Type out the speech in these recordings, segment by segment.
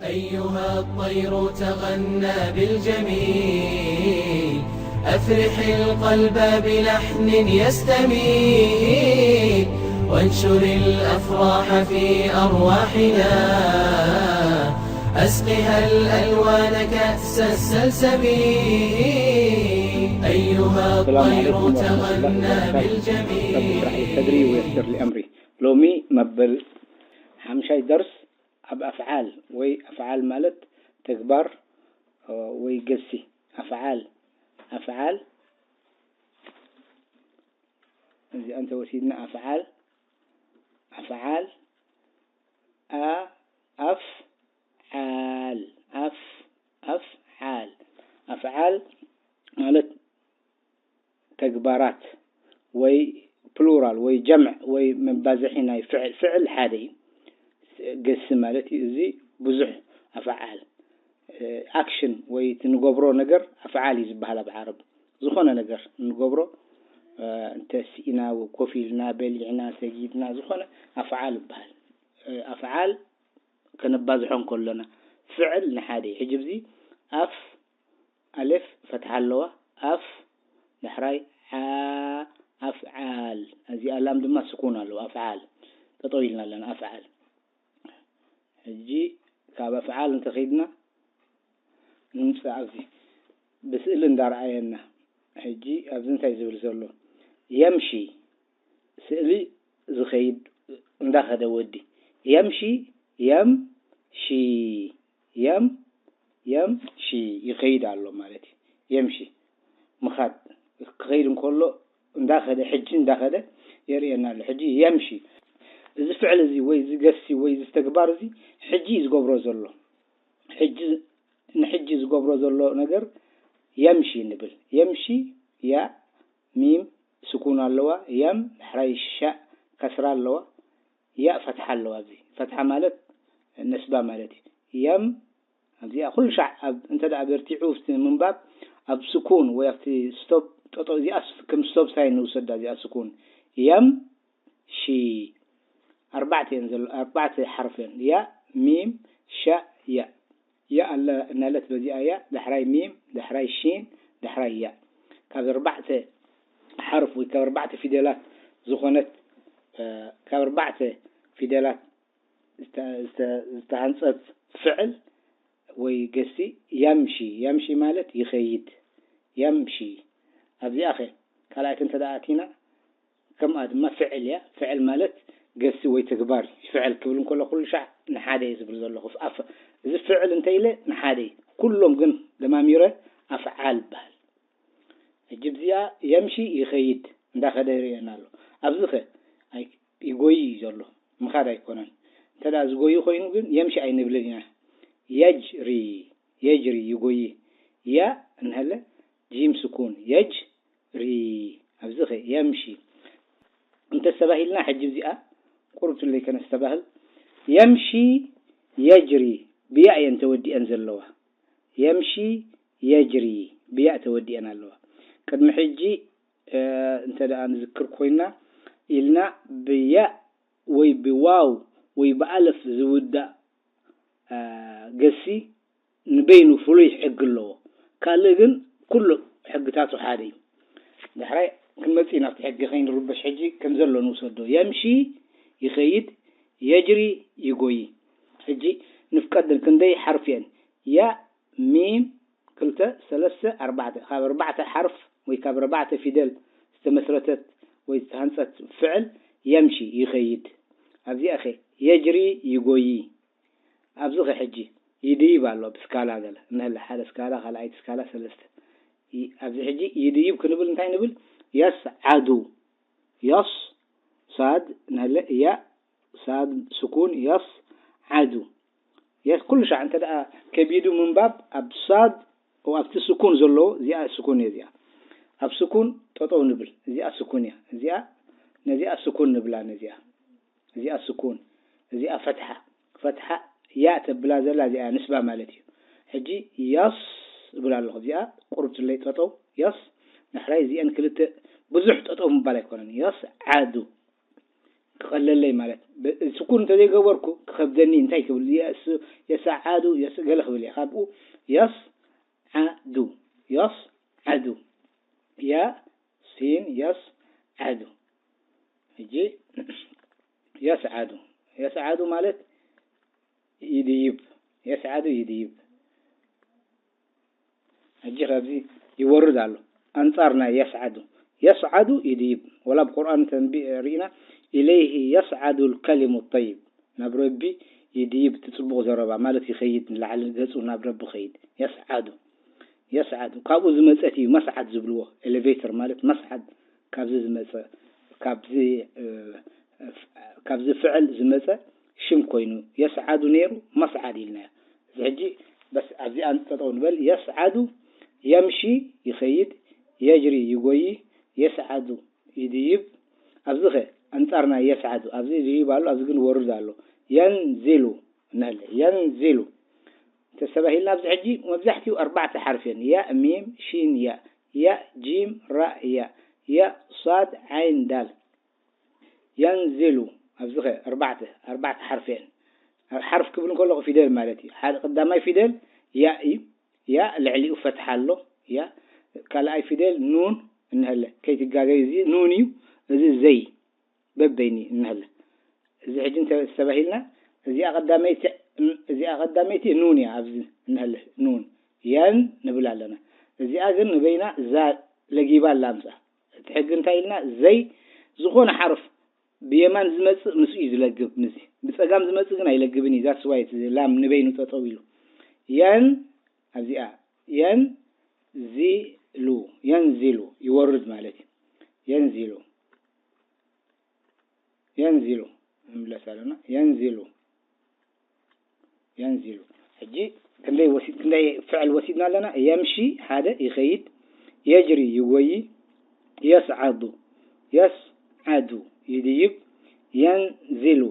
أيها الطير تغنى بالجميل، أفرح القلب بلحن يستميل، وانشر الأفراح في أرواحنا، أسقها الألوان كأس السلسبيل. أيها الطير تغنى بالجميل. رب اشرح لي صدري ويسر لي أمري. ሎሚ መበል ሓምሻይ ደርስ ኣብ ኣፍዓል ወይ ኣፍዓል ማለት ተግባር ወይ ገሲ ኣፍዓል ኣፍዓል እዚኣ እንተወሲድና ኣፍዓል ኣፍዓል ኣፍ ዓል ኣፍ ኣፍ ዓል ኣፍዓል ማለት ተግባራት ወይ ፕሉራል ወይ ጀምዕ ወይ መባዝሒ ናይ ፍዕል ፍዕል ሓደ እዩ። ገሲ ማለት እዩ። እዚ ብዙሕ ኣፍዓል ኣክሽን ወይ እቲ ንገብሮ ነገር ኣፍዓል እዩ ዝበሃል ኣብ ዓረብ። ዝኾነ ነገር ንገብሮ እንተ ስኢና፣ ኮፍ ኢልና፣ በሊዕና፣ ሰጊድና፣ ዝኾነ ኣፍዓል ይበሃል። ኣፍዓል ከነባዝሖ እንከሎና ፍዕል ንሓደ እዩ። ሕጂ እዚ ኣፍ ኣሌፍ ፈትሓ ኣለዋ። ኣፍ ዳሕራይ ዓ ኣፍዓል። እዚኣ ላም ድማ ስኩን ኣለዋ። ኣፍዓል ጠጠው ኢልና ኣለና። ኣፍዓል ሕጂ ካብ ኣፍዓል እንተኸይድና ንምፅእ ኣብዚ ብስእሊ እንዳረኣየና ሕጂ ኣብዚ እንታይ ዝብል ዘሎ የምሺ ስእሊ ዝኸይድ እንዳኸደ ወዲ የምሺ የም ሺ የም የም ሺ ይኸይድ ኣሎ ማለት እዩ። የምሺ ምኻድ ክኸይድ እንከሎ እንዳኸደ ሕጂ እንዳኸደ የርእየና ኣሎ። ሕጂ የምሺ እዚ ፍዕል እዚ ወይ እዚ ገሲ ወይ እዚ ተግባር እዚ ሕጂ እዩ ዝገብሮ ዘሎ። ሕጂ ንሕጂ ዝገብሮ ዘሎ ነገር የምሺ ንብል። የምሺ ያ ሚም ስኩን ኣለዋ። የም ዳሕራይ ሻእ ከስራ ኣለዋ። ያእ ፈትሓ ኣለዋ። ኣብዚ ፈትሓ ማለት ነስባ ማለት እዩ። የም ኣብዚኣ ኩሉ ሻዕ ኣብ እንተ ደኣ በርቲዑ ኣብቲ ምንባብ ኣብ ስኩን ወይ ኣብቲ ስቶፕ ጠጠው እዚኣ ከም ስቶፕ ሳይን ንውሰዳ እዚኣ ስኩን የም ሺ ኣርባዕተ እየን ዘሎ ኣርባዕተ ሓርፍ እየን ያ ሚም ሻእ ያ ያ ኣለ እናለት በዚኣ ያ ዳሕራይ ሚም ዳሕራይ ሺን ዳሕራይ ያ ካብ ኣርባዕተ ሓርፍ ወይ ካብ ኣርባዕተ ፊደላት ዝኾነት ካብ ኣርባዕተ ፊደላት ዝተሃንፀት ፍዕል ወይ ገሲ ያምሺ ያምሺ ማለት ይኸይድ ያምሺ ኣብዚኣ ኸ ካልኣይቲ እንተ ደኣ ኣቲና ከምኣ ድማ ፍዕል እያ። ፍዕል ማለት ገሲ ወይ ተግባር እዩ። ፍዕል ክብል እንከሎ ኩሉ ሻዕ ንሓደ እየ ዝብል ዘለኹ። ኣፍ እዚ ፍዕል እንተ ኢለ ንሓደ እዩ። ኩሎም ግን ደማሚረ ኣፍዓል ይበሃል። ሕጂ ብዚኣ የምሺ ይኸይድ እንዳኸደ ይርእየና ኣሎ። ኣብዚ ኸ ኣይ ይጎይ እዩ ዘሎ ምኻድ ኣይኮነን። እንተ ደኣ ዝጎይ ኮይኑ ግን የምሺ ኣይንብልን ኢና። የጅሪ የጅሪ ይጎይ ያ እንሀለ ጂም ስኩን የጅ ሪ ኣብዚ ኸ የምሺ እንተስተባሂልና ሕጂ እዚኣ ቁርብ ትለይ ከነስተባህል የምሺ የጅሪ ብያ እየን ተወዲአን ዘለዋ የምሺ የጅሪ ብያ ተወዲአን ኣለዋ ቅድሚ ሕጂ እንተ ደኣ ንዝክር ኮይና ኢልና ብያ ወይ ብዋው ወይ ብኣለፍ ዝውዳእ ገሲ ንበይኑ ፍሉይ ሕጊ ኣለዎ። ካልእ ግን ኩሉ ሕግታቱ ሓደ እዩ። ዳሕራይ ክንመጽእ ኢና ኣብቲ ሕጊ ከይንርበሽ ሕጂ ከም ዘሎ ንውሰዶ። የምሺ ይኸይድ፣ የጅሪ ይጎይ። ሕጂ ንፍቀድን ክንደይ ሓርፍ እየን? ያ፣ ሚም፣ ክልተ፣ ሰለስተ፣ ኣርባዕተ። ካብ ኣርባዕተ ሓርፍ ወይ ካብ ኣርባዕተ ፊደል ዝተመስረተት ወይ ዝተሃንጸት ፍዕል የምሺ ይኸይድ። ኣብዚኣኸ የጅሪ ይጎይ። ኣብዚ ኸ ሕጂ ይድይብ ኣሎ ብስካላ ገለ እንሀለ ሓደ ስካላ ካልኣይቲ ስካላ ሰለስተ ኣብዚ ሕጂ ይድይብ ክንብል እንታይ ንብል የስዓዱ የስ ሳድ እንሀለ እያ ሳድ ስኩን የስ ዓዱ የስ ኩሉ ሻዕ እንተ ደኣ ከቢዱ ምንባብ ኣብ ሳድ ኣብቲ ስኩን ዘለዎ እዚኣ ስኩን እየ እዚኣ ኣብ ስኩን ጠጠው ንብል እዚኣ ስኩን እያ እዚኣ ነዚኣ ስኩን ንብላ ነዚኣ እዚኣ ስኩን እዚኣ ፈትሓ ፈትሓ ያ ተብላ ዘላ እዚኣ ንስባ ማለት እዩ። ሕጂ ያስ እብል ኣለኹ እዚኣ ቁርብ ትለይ ጠጠው ያስ ንሕራይ እዚአን ክልተ ብዙሕ ጠጠው ምባል ኣይኮነን ያስ ዓዱ ክቐለለይ ማለት። ብ-፣ ስኩን እንተዘይገበርኩ ክኸብደኒ እንታይ ክብል? የስ-፣ የስዓዱ፣ የስ-፣ ገለ ክብል እየ። ካብኡ የስዓዱ፣ የስዓዱ። ያ ሲን የስዓዱ። ሕጂ የስዓዱ፣ የስዓዱ ማለት ይድይብ። የስዓዱ ይድይብ። ሕጂ ካብዚ ይወርድ ኣሎ። ኣንጻር ናይ የስዓዱ። የስዓዱ ይድይብ። ወላ ብቁርኣን ተንቢ-፣ ርኢና፣ ኢለይሂ የስዓዱ ልከሊሙ ጠይብ። ናብ ረቢ ይድይብ፣ እቲ ጽቡቕ ዘረባ ማለት ይኸይድ፣ ንላዕሊ ገጹ ናብ ረቢ ይኸይድ። የስዓዱ። የስዓዱ። ካብኡ ዝመጸት እዩ መስዓድ ዝብልዎ። ኤሌቬተር ማለት መስዓድ ካብዚ ዝመጸ፣ ካብዚ፣ እ፣ ካብዚ ፍዕል ዝመጸ ሽም ኮይኑ የስዓዱ ነይሩ፣ መስዓድ ኢልናዮ። እዚ ሕጂ በስ ኣብዚኣ ጠጠው ንበል። የስዓዱ፣ የምሺ ይኸይድ፣ የጅሪ ይጎይ፣ የስዓዱ ይድይብ። ኣብዚ ኸ ኣንጻር ናይ የስዓዱ፣ ኣብዚ ይድይብ ኣሎ፣ ኣብዚ ግን ወርድ ኣሎ። የንዚሉ እንሀለ፣ የንዚሉ ተስተባሂልና ኣብዚ ሕጂ መብዛሕትኡ ኣርባዕተ ሓርፍ እየን። ያእ፣ ሚም፣ ሺን፣ ያእ። ያእ፣ ጂም፣ ራእ፣ ያእ። ያእ፣ ሷድ፣ ዓይን፣ ዳል። የንዚሉ ኣብዚ ኸ ኣርባዕተ፣ ኣርባዕተ ሓርፍ እየን። ኣብ ሓርፍ ክብል እንከለኹ ፊደል ማለት እዩ። ሓደ ቀዳማይ ፊደል ያእ እዩ። ያእ ልዕሊኡ ፈትሓ ኣሎ። ያእ ካልኣይ ፊደል ኑን እንሀለ። ከይትጋገዩ እዚ ኑን እዩ። እዚ ዘይ በበይኒ እንሀለ። እዚ ሕጂ እንተ ተባሂልና እዚኣ ቀዳመይቲ፣ እዚኣ ቀዳመይቲ ኑን እያ። ኣብዚ እንሀለ ኑን የን ንብል ኣለና። እዚኣ ግን ንበይና እዛ ለጊባ ኣላ ምስኣ። እቲ ሕጊ እንታይ ኢልና? ዘይ ዝኾነ ሓርፍ ብየማን ዝመጽእ ምስኡ እዩ ዝለግብ። ምስዚ ብጸጋም ዝመጽእ ግን ኣይለግብን እዩ። ዛትስ ዋይ እቲ ላም ንበይኑ ጠጠው ኢሉ። የን ኣብዚኣ የን ዚሉ፣ የንዚሉ ይወርድ ማለት እዩ። የንዚሉ፣ የንዚሉ ንምለስ ኣለና። የንዚሉ፣ የንዚሉ። ሕጂ ክንደይ ወሲድ-፣ ክንደይ ፍዕል ወሲድና ኣለና? የምሺ ሓደ ይኸይድ፣ የጅሪ ይጎይ፣ የስዓዱ፣ የስዓዱ ይድይብ፣ የንዚሉ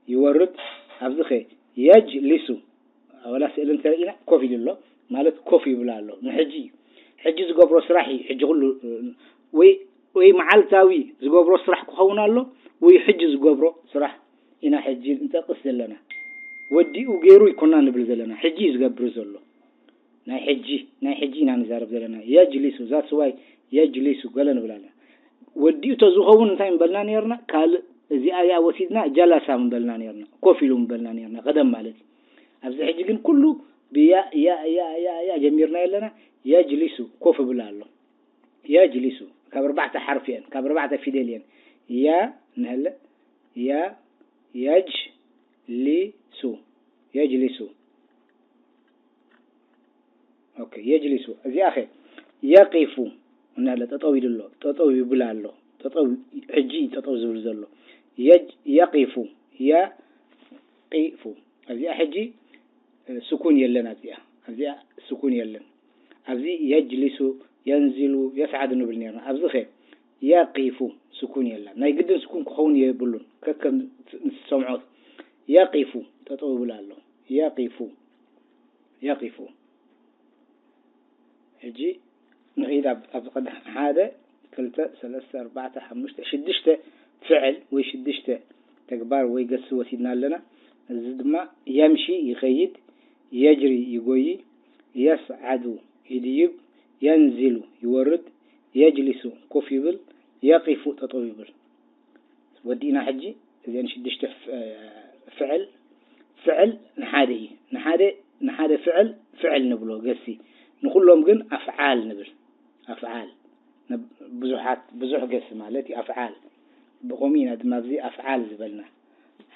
ይወርድ። ኣብዚ ኸ የጅሊሱ፣ ወላ ስእሊ እንተርኢና ኮፍ ኢሉ ኣሎ ማለት ኮፍ ይብል ኣሎ። ንሕጂ እዩ። ሕጂ ዝገብሮ ስራሕ እዩ። ሕጂ ኩሉ ወይ፣ ወይ መዓልታዊ ዝገብሮ ስራሕ ክኸውን ኣሎ፣ ወይ ሕጂ ዝገብሮ ስራሕ ኢና ሕጂ ንጠቅስ ዘለና። ወዲኡ ገይሩ ይኮና ንብል ዘለና። ሕጂ እዩ ዝገብር ዘሎ። ናይ ሕጂ፣ ናይ ሕጂ ኢና ንዛረብ ዘለና። የጅሊሱ፣ ዛትስ ዋይ የጅሊሱ ገለ ንብል ኣለና። ወዲኡ ተዝኸውን እንታይ ምበልና ነርና? ካልእ እዚኣ እያ ወሲድና ጀላሳ ምበልና ነርና። ኮፍ ኢሉ ምበልና ነርና። ቀደም ማለት እዩ። ኣብዚ ሕጂ ግን ኩሉ ብያ፣ ያ፣ ያ፣ ያ፣ ያ ጀሚርና ኣለና። የጅሊሱ፣ ኮፍ ይብል ኣሎ። የጅሊሱ፣ ካብ ኣርባዕተ ሓርፍ እየን፣ ካብ ኣርባዕተ ፊደል እየን። ያ እንሀለ፣ ያ፣ የጅሊሱ፣ የጅሊሱ። ኦኬ፣ የጅሊሱ። እዚኣ ኸ የቂፉ እንሀለ፣ ጠጠው ኢሉ ኣሎ፣ ጠጠው ይብል ኣሎ። ጠጠው፣ ሕጂ እዩ ጠጠው ዝብል ዘሎ። የጅ-፣ የቂፉ፣ የቂፉ። እዚኣ ሕጂ፣ እ፣ ስኩን የለን ኣብዚኣ። ኣብዚኣ ስኩን የለን። ኣብዚ የጅሊሱ፣ የንዚሉ፣ የስዓዱ ንብል ነርና። ኣብዚ ኸ የቂፉ ስኩን የለን። ናይ ግድን ስኩን ክኸውን የብሉን። ከከም ንትሰምዖ። የቂፉ፣ ጠጠው ይብል ኣሎ። የቂፉ፣ የቂፉ። ሕጂ ንኺድ ኣብ፣ ኣብ ቀዳም ሓደ፣ ክልተ፣ ሰለስተ፣ ኣርባዕተ፣ ሓሙሽተ፣ ሽዱሽተ ፍዕል ወይ ሽዱሽተ ተግባር ወይ ገሲ ወሲድና ኣለና። እዚ ድማ የምሺ ይኸይድ፣ የጅሪ ይጎይ፣ የስዓዱ ይድይብ፣ የንዚሉ ይወርድ፣ የጅሊሱ ኮፍ ይብል፣ የቂፉ ጠጠው ይብል። ወዲእና ሕጂ እዘን ሽዱሽተ ፍ-፣ ፍዕል፣ ፍዕል ንሓደ እዩ። ንሓደ፣ ንሓደ ፍዕል ፍዕል ንብሎ ገሲ። ንኹሎም ግን ኣፍዓል ንብል። ኣፍዓል። ንብ-፣ ብዙሓት፣ ብዙሕ ገሲ ማለት እዩ ኣፍዓል። ብኸምኡ ኢና ድማ ኣብዚ ኣፍዓል ዝበልና።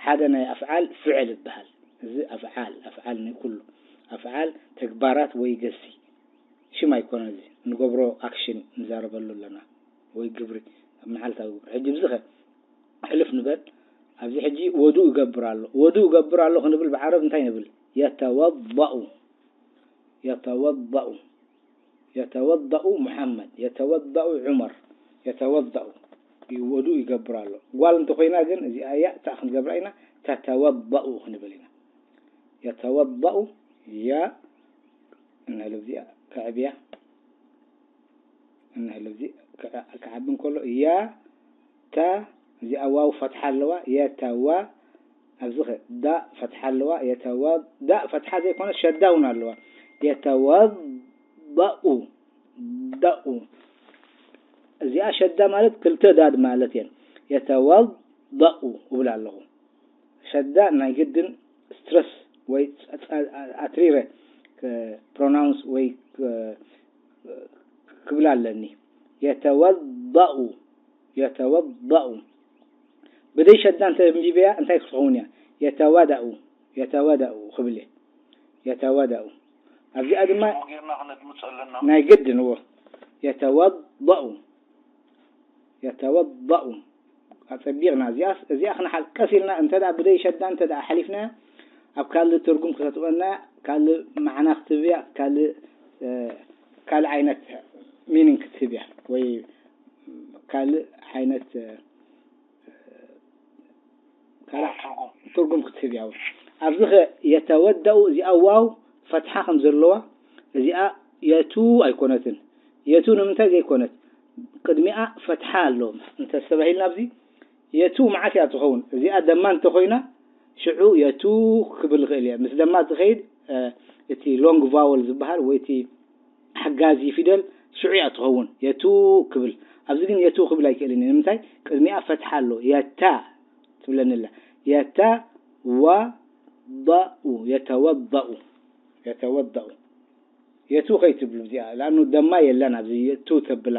ሓደ ናይ ኣፍዓል ፍዕል ይበሃል። እዚ ኣፍዓል፣ ኣፍዓል ናይ ኩሉ። ኣፍዓል ተግባራት ወይ ገሲ። ሽም ኣይኮነን እዚ። ንገብሮ ኣክሽን ንዛረበሉ ኣለና። ወይ ግብሪ፣ ኣብ መዓልታዊ ግብሪ። ሕጂ ብዝኸ ሕልፍ ንበል። ኣብዚ ሕጂ ወዱእ ይገብር ኣሎ። ወዱእ ይገብር ኣሎ ክንብል ብዓረብ እንታይ ንብል? የተወضኡ። የተወضኡ። የተወضኡ ሙሓመድ። የተወضኡ ዑመር። የተወضኡ። ወዱእ ይገብር ኣሎ። ጓል እንተኾይና ግን እዚኣ እያ፣ እታ ክንገብራ ኢና። ተተወضኡ ክንብል ኢና። የተወضኡ ያ እንህል እዚኣ ከዕብያ። እንህል እዚ ክዓ-፣ ክዓቢ እንከሎ ያ ተ እዚኣ ዋው ፈትሓ ኣለዋ። የተወ ኣብዚ ኸ ዳእ ፈትሓ ኣለዋ። የተወ ዳእ ፈትሓ ዘይኮነት ሸዳ እውን ኣለዋ። የተወضأ ضأ እዚኣ ሸዳ ማለት ክልተ ዳድ ማለት እየን። የተወضأ እብል ኣለኹ። ሸዳ ናይ ግድን ስትረስ ወይ ኣትሪረ ፕሮናውንስ ወይ ክብል ኣለኒ። የተወضأ የተወضأ ብደይ ሸዳ እንተ ኣንቢበያ እንታይ ክትኸውን እያ? የተወደኡ የተወደኡ ክብል እየ። የተወደኡ ኣብዚኣ ድማ ጌርና ክነድምፅ ኣለና። ናይ ግድን እዎ። የተወضأ የተወضأ ኣጸቢቕና እዚኣ እዚኣ ክንሓል ቀስ ኢልና እንተ ደኣ ብደይ ሸዳ እንተ ደኣ ሓሊፍናያ ኣብ ካልእ ትርጉም ክተትወና ካልእ መዓና ክትብያ ካልእ ካልእ ዓይነት ሚኒንግ ክትህብያ ወይ ካልእ ዓይነት ካልእ ትርጉም ክትህብያ እውን ኣብዚ ኸ የተወደኡ እዚኣ ዋው ፈትሓ ከም ዘለዋ እዚኣ የቱ ኣይኮነትን። የቱ ንምንታይ ዘይኮነት? ቅድሚኣ ፈትሓ ኣሎ እንተስተባሂልና ኣብዚ የቱ መዓት እያ ትኸውን። እዚኣ ደማ እንተኾይና ሽዑ የቱ ክብል ይኽእል እየ። ምስ ደማ ዝኸይድ እቲ ሎንግ ቫወል ዝበሃል ወይ እቲ ሓጋዚ ፊደል ሽዑ እያ ትኸውን የቱ ክብል። ኣብዚ ግን የቱ ክብል ኣይክእልን እየ። ንምንታይ? ቅድሚኣ ፈትሓ ኣሎ። የታ ትብለኒ ኣላ። የተ ወ ضأ የተወضأ የተወضأ የቱ ከይትብሉ እዚኣ ለኣኑ ደማ የለን ኣብዚ የቱ ተብላ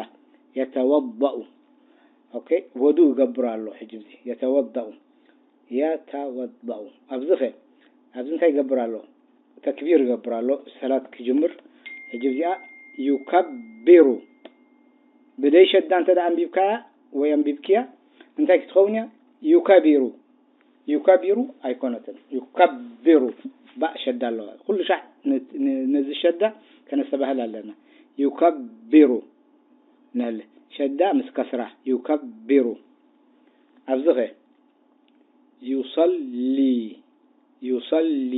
የተወضأ ኦኬ ወዱ ይገብር ኣሎ ሕጂ እዚ የተወضأ የተወضأ ኣብዚ ኸ ኣብዚ እንታይ ይገብር ኣሎ ተክቢር ይገብር ኣሎ ሰላት ክጅምር ሕጂ እዚኣ ዩከቢሩ ብደይ ሸዳ እንተ ደኣ ኣንቢብካያ ወይ ኣንቢብክያ እንታይ ክትኸውን እያ ዩከቢሩ ዩከቢሩ ኣይኮነትን ዩከቢሩ ባእ ሸዳ ኣለዋ ኩሉ ሻዕ ነዚ ሸዳ ከነስተባህል ኣለና ዩከቢሩ ነለ ሸዳ ምስ ከስራ ዩከቢሩ ኣብዚ ኸ ዩሰሊ ዩሰሊ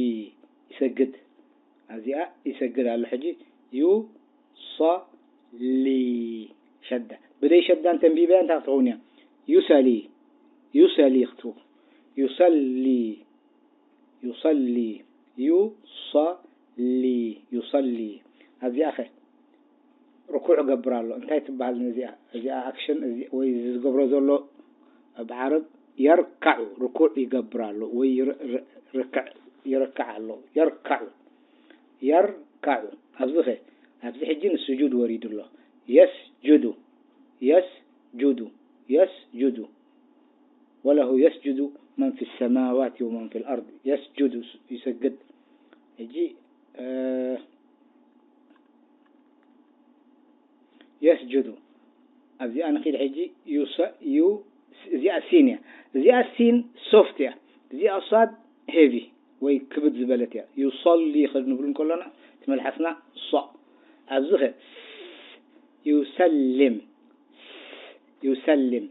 ይሰግድ ኣብዚኣ ይሰግድ ኣሎ ሕጂ ዩሰሊ ሸዳ ብደይ ሸዳ እንተንቢበያ እንታይ ክትኸውን እያ ዩሰሊ ዩሰሊ ክትው ዩሰሊ ዩሰሊ ዩሰሊ ዩሰሊ ኣብዚኣ ኸ ርኩዕ እገብር ኣሎ እንታይ ትበሃል ነዚኣ እዚኣ ኣክሽን ወይ ዝገብሮ ዘሎ ብዓረብ የርካዑ ርኩዕ ይገብር ኣሎ ወይ ርክዕ ይርካዕ ኣሎ የርካዑ የርካዑ ኣብዚ ኸ ኣብዚ ሕጂ ንስጁድ ወሪዱ ኣሎ የስጁዱ የስጁዱ የስጁዱ وله يسجد من في السماوات ومن في الأرض يسجد يسجد ሕጂ يسجد ኣብዚኣ ንኺድ ሕጂ እዚኣ ሲን እያ እዚኣ ሲን ሶፍት እያ እዚኣ ሷድ ሄቪ ወይ ክብድ ዝበለት እያ ዩሰሊ ክንብል እንከሎና ትመልሓስና ሷ ኣብዚ ኸ ዩሰልም ዩሰልም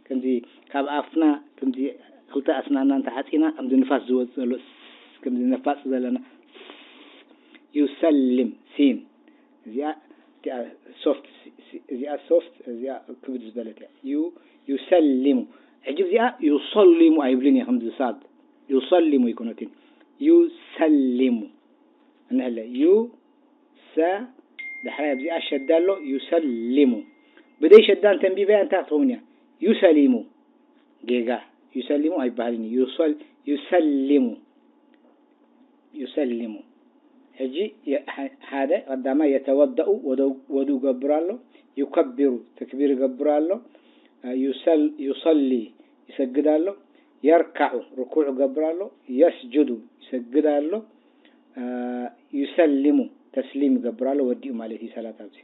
ከምዚ ካብ ኣፍና ከምዚ ክልተ ኣስናና እንተዓፂና ከምዚ ንፋስ ዝወፅ ዘሎ ከምዚ ነፋፅ ዘለና ዩሰልም ሲን እዚኣ ሶፍት እዚኣ ሶፍት እዚኣ ክብድ ዝበለት እያ ዩ ዩሰሊሙ ሕጂ እዚኣ ዩሰሊሙ ኣይብልን እየ ከምዚ ሳድ ዩሰሊሙ ኣይኮነትን ዩሰሊሙ እንሀለ ዩ ሰ ዳሕራይ ኣብዚኣ ሸዳ ኣሎ ዩሰሊሙ ብደይ ሸዳ እንተንቢበያ እንታይ ክትኸውን እያ ዩሰሊሙ ጌጋ ዩሰሊሙ ኣይበሃልን እዩ ዩሰሊሙ ዩሰሊሙ ሕጂ ሓደ ቀዳማይ የተወደኡ ወዱ ይገብር ኣሎ ዩከቢሩ ተክቢር ይገብር ኣሎ ዩሰሊ ይሰግድ ኣሎ የርካዑ ርኩዕ ይገብር ኣሎ የስጁዱ ይሰግድ ኣሎ ዩሰሊሙ ተስሊም ይገብር ኣሎ ወዲኡ ማለት እዩ ሰላት ኣብዚ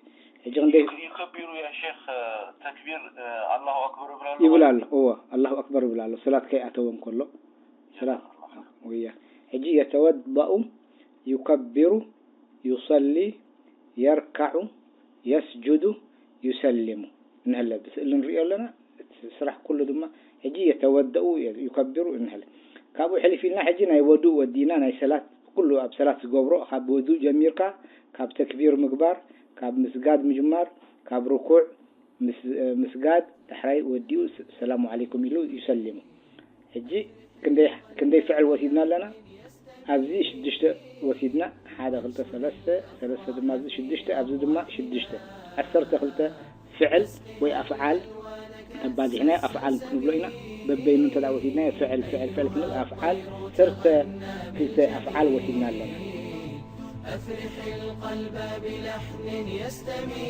ሕጂ ክንደይ يكبر يا شيخ تكبير الله أكبر ይብላሉ ይብል ኣሎ እዎ ኣላሁ ኣክበር ይብል ኣሎ ሰላት ከይኣተወ እንከሎ ሰላት ወያ ሕጂ የተወضأ يكبر يصلي يركع يسجد يسلم እንሀለ ብስእሊ ንሪኦ ኣለና እቲ ስራሕ ኩሉ ድማ ሕጂ የተወደኡ ይከብሩ እንሀለ ካብኡ ሕልፍ ኢልና ሕጂ ናይ ወዱእ ወዲእና ናይ ሰላት ኩሉ ኣብ ሰላት ዝገብሮ ካብ ወዱእ ጀሚርካ ካብ ተክቢር ምግባር ካብ ምስጋድ ምጅማር ካብ ርኩዕ ምስጋድ ዳሕራይ ወዲኡ ሰላሙ ዓለይኩም ኢሉ ይሰሊሙ። ሕጂ ክንደይ ፍዕል ወሲድና ኣለና? ኣብዚ ሽዱሽተ ወሲድና፣ ሓደ ክልተ ሰለስተ፣ ሰለስተ ድማ ኣብዚ ሽዱሽተ፣ ኣብዚ ድማ ሽዱሽተ፣ ዓሰርተ ክልተ ፍዕል ወይ ኣፍዓል ኣባዚሕና ኣፍዓል ክንብሎ ኢና። በበይኑ እንተ ወሲድና ፍዕል ፍዕል ፍዕል ክንብል ኣፍዓል ዓሰርተ ክልተ ኣፍዓል ወሲድና ኣለና። أفرح القلب بلحن يستمع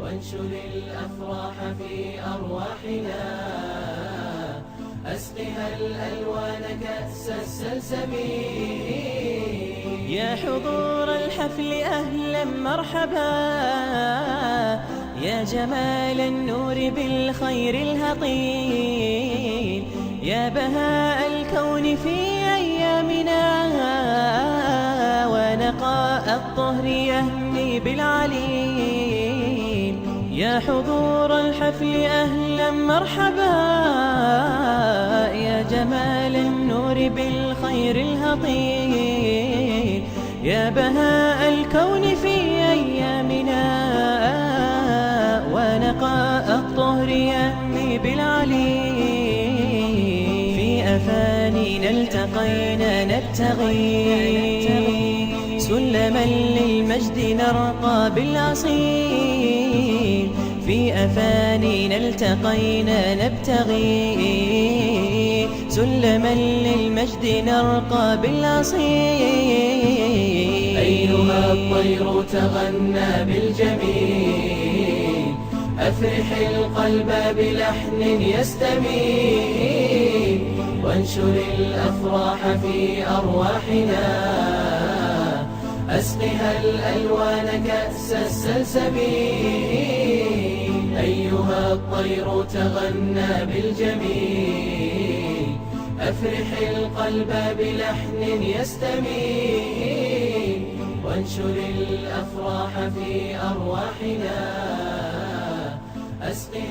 وانشر الأفراح في أرواحنا أسقها الألوان كأس السلسبيل يا حضور الحفل أهلا مرحبا يا جمال النور بالخير الهطيل يا بهاء الكون في أيامنا ونقاء الطهر يهمي بالعليل يا حضور الحفل أهلا مرحبا يا جمال النور بالخير الهطيل يا بهاء الكون في أيامنا ونقاء الطهر يهمي بالعلي في أفانينا التقينا نبتغي سلما للمجد نرقى بالأصيل في أفانينا التقينا نبتغي سلما للمجد نرقى بالأصيل أيها الطير تغنى بالجميل أفرح القلب بلحن يستميل وانشر الأفراح في أرواحنا أسقها الألوان كأس السلسبيل أيها الطير تغنى بالجميل أفرح القلب بلحن يستميل وانشر الأفراح في أرواحنا أسقها